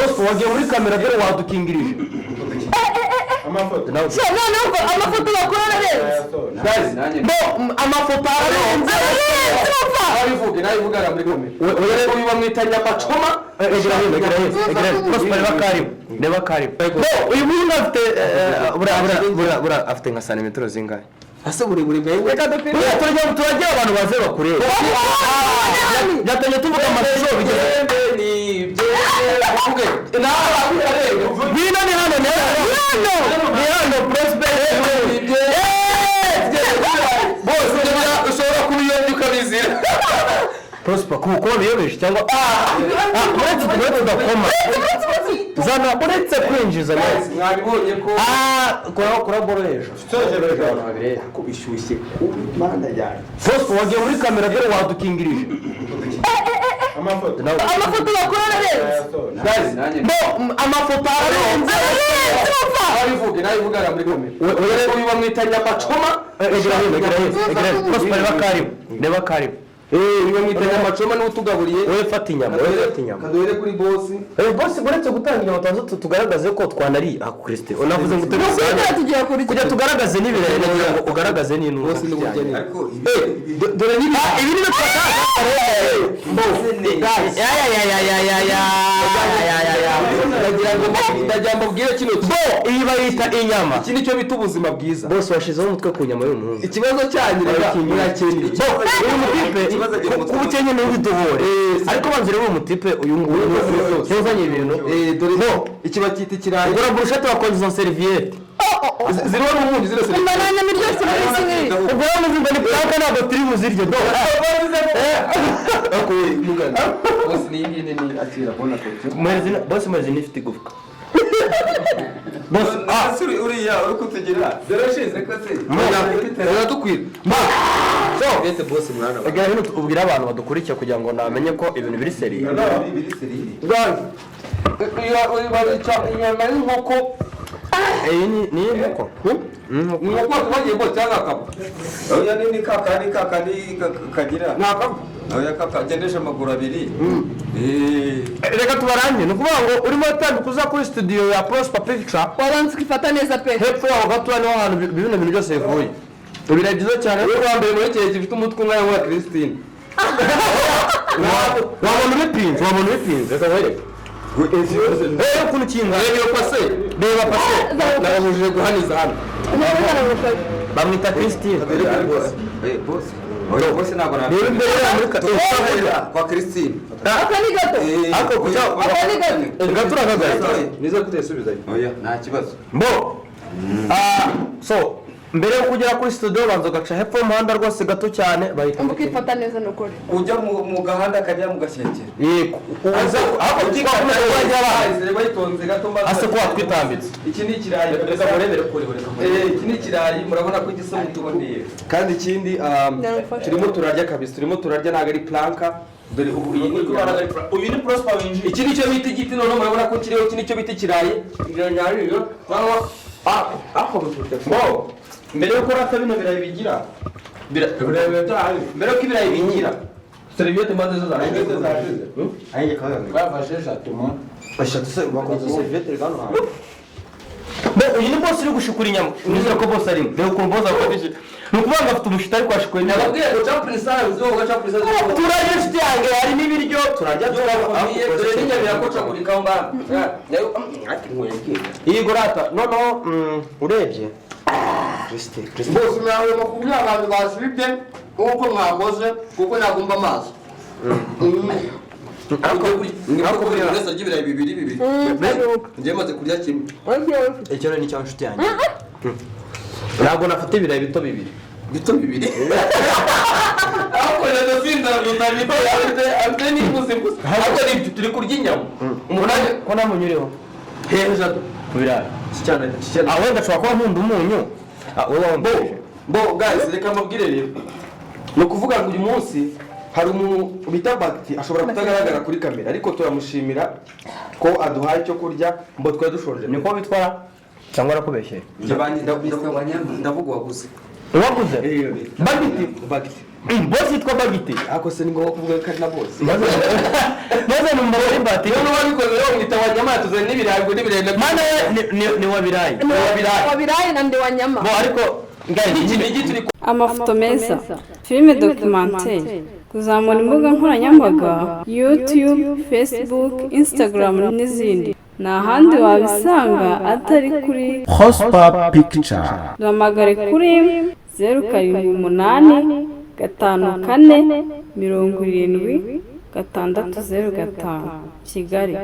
Bosco, wagiye muri kamera, dore wadukingirije. Amafoto. So noneho ubwo amafoto bakora ararenze. Guys, Nanjye- bo amafoto ararenze. Ararenze, umva. Nabivuge, nabivugaga muri kamera. Uyu bamwita Nyamacoma. Egera hino, egera hino, egera hino. Prosper, reba karibu, reba karibu. Bo, uyu muhungu afite buriya buriya buriya buriya afite nka santimetero zingahe? Ase burebure bwawe. Reka dupime. Buriya turajya abantu baze bakurebe. Byatangiye tuvuga amashusho bigeze. Ngwino, ni hano, ni hano, ni hano, Prosper. Bose ushobora kubiyobya ukabizira. Prosper, kuko biyobeje cyangwa uretse udakoma zana, uretse kwinjiza neza. Mwabibonye ko Kora kora boro hejuru. ko bishyushye kubi, mana yanjye. Bosco, wagiye muri kamera, dore wadukingirije. Amafoto. Amafoto bakora ararenze. Guys, nanjye- Bo amafoto ararenze. Ararenze, umva. Nabivuge, nabivugaga muri kamera. Uyu bamwita Nyamacoma. Egera hino, egera hino, egera hino. Prosper, reba karibu, reba karibu. Uyu bamwita Nyamacoma, niwe utugaburiye. Wowe fata inyama, wowe fata inyama. Kaduhere kuri bosi. Boss, uretse gutanga inyama, tubanze tugaragaze ko twanariye. Ah, Christe, unavuze ngo Nukuri utegure tugiye kurya. kugira tugaragaze n'ibirayi, nagira ngo ugaragaze n'intuza. Bosi n'uburyo ni. Ariko Dore n'ibi. Ibi ni byo twashaka. Guys, ya ya ya ya ya ya ya ya ya ya. Ndagira ngo mbabwire kino kintu. Bo, iyi bayita inyama. Iki nicyo bita ubuzima bwiza. Bose washizeho umutwe ku nyama y'umuhungu. Ikibazo cyanyu reka murakennye. Bo, uyu mutipe Ikibazo agira umutwe. kuba ukennye niwe ubiduhore, ariko banza urebe uyu mutipe, uyu nguyu ntuzanye ibintu. Dore iki bakita ikirayi. Ugura burushete, wakongeza serviette. Ziriho n'ubundi zino serivisi. Umva, nta nyama iryoshye muri isi nk'iyi. Ubwo rero muvuga ni prank, ntabwo turi buzirye do. Ariko mugana bose ni iyi ngiyi nini, akira bona apeti. Bose muhereza n'ifite igufwa. Bose ese uriya uri kutugira Dore shize. Reka se. Uradukwira So bete bose mwana. Egera hino ubwire abantu badukurikiye kugira ngo namenye ko ibintu biri sérieux. Biri sérieux. Babica inyama y'inkoko. Iyi ni inkoko. Ni inkoko bagiye kotsa cyangwa akaba? Oya, ni kakandi kakandi kagira. Ni akaba. Oya, kakagendesha amaguru abiri. Reka tubarange. Ni ukuvuga ngo urimo uratambika uza kuri studio ya Prosper Picture, Wabanza ukifata neza pe. Hepfo yaho gatoya niho hantu bino bintu byose bivuye. Ibirayi byiza cyane. Niwe wa mbere muri iki gifite umutwe umwe wa Christine. Wabona ubipinze, wabona ubipinze. Reka nkwereke. Reba ukuntu kingana. Reba iyo pase. Reba pase. Nababujije guhaniza hano. Bamwita Christine. Bose, oya, bose ntabwo Reba imbere yaho muri kwa Christine. Aka ni gato. Ako kucya. Aka ni gato. Gato urakagaye. Niza kutayisubizayo. Oya, nta kibazo. Bo, so mbere yo kugera kuri studio banza ugaca hepfo y'umuhanda rwose gato cyane, bahita Umva, ukifata neza ni ukuri. Ujya mu gahanda kajya mu gashyekero. Yego, uza aho twakomeza kubagira abana. Reba yitonze gato mbaza. Ase ko watwitambitse. Iki ni ikirayi. Reka murebere kure, reka murebere. Iki ni ikirayi, murabona ko gisa umutuku. Kandi ikindi, Ndagufasha. turimo turarya kabisa, turimo turarya, ntabwo ari prank. Dore ubu iyi ni inyama. Uyu ni Prosper winjiye. Iki ni cyo bita igiti, noneho murabona ko kiriho, iki ni cyo bita ikirayi. Nyariyo cyangwa ako Bo, mbere yuko urata bino birayi bigira mbere yuko ibirayi bigira seriviyete maze zo zashize. Bafashe eshatu mu. Eshatu se bakoze serviette hano hantu. Bo, uyu ni boss uri gushukura inyama. Nizere ko boss arimo. Reba ukuntu boss akoresheje. Ni ukuvuga ngo afite umushita ariko ashukuye inyama. Nababwiye ngo Champion Stars zo Champion Stars. Turarya, inshuti yanjye, hari n'ibiryo turarya, turaba. Dore n'inyama irakocagurika aho ngaho. Nayo ati nkwebwe. Yego rata, noneho urebye Christine, Christine. Bose mwahwema kubwira abantu basibye nk'uko mwakoze, kuko nagomba amazi. Ariko buri wese arya ibirayi bibiri bibiri. Njyewe maze kurya kimwe. Icyo ni cya nshuti yanjye, ntabwo nafata ibirayi bito bibiri. Bito bibiri ariko rero sindaguta bito, afite n'imbuzi gusa, ariko ni turi kurya inyama umunani. Ko nta munyu uriho? Hehe jado? Ku birayi. Cyane cyane. Ah, wenda nshobora kuba nkunda umunyu. Ah, wowe wumvise. Bo guys, reka mbabwire rero, ni ukuvuga ngo uyu munsi hari umuntu bita Bagiti, ashobora kutagaragara kuri kamera, ariko turamushimira ko aduhaye icyo kurya mbo twari dushonje. Niko bitwara cyangwa arakubeshyeye? Ndavuga uwaguze. Uwaguze Bagiti. Bagiti. Boss yitwa Bagiti. Ariko se ni ngombwa kuvuga ko ari na boss? Maze numva muri bati. Niba wabikoze rero mwita wanyama, tuzanye n'ibirayi ngo n'ibirayi na Mana we, ni wabirayi. Wabirayi. Wabirayi na Ndewanyama. Bo ariko ngari Iki ni igiti uri Amafoto meza, filime documentaire, kuzamura imbuga nkoranyambaga, YouTube, Facebook, Instagram n'izindi, nta handi wabisanga atari kuri Prosper Picture. Duhamagare kuri 0785 47 605, Kigali.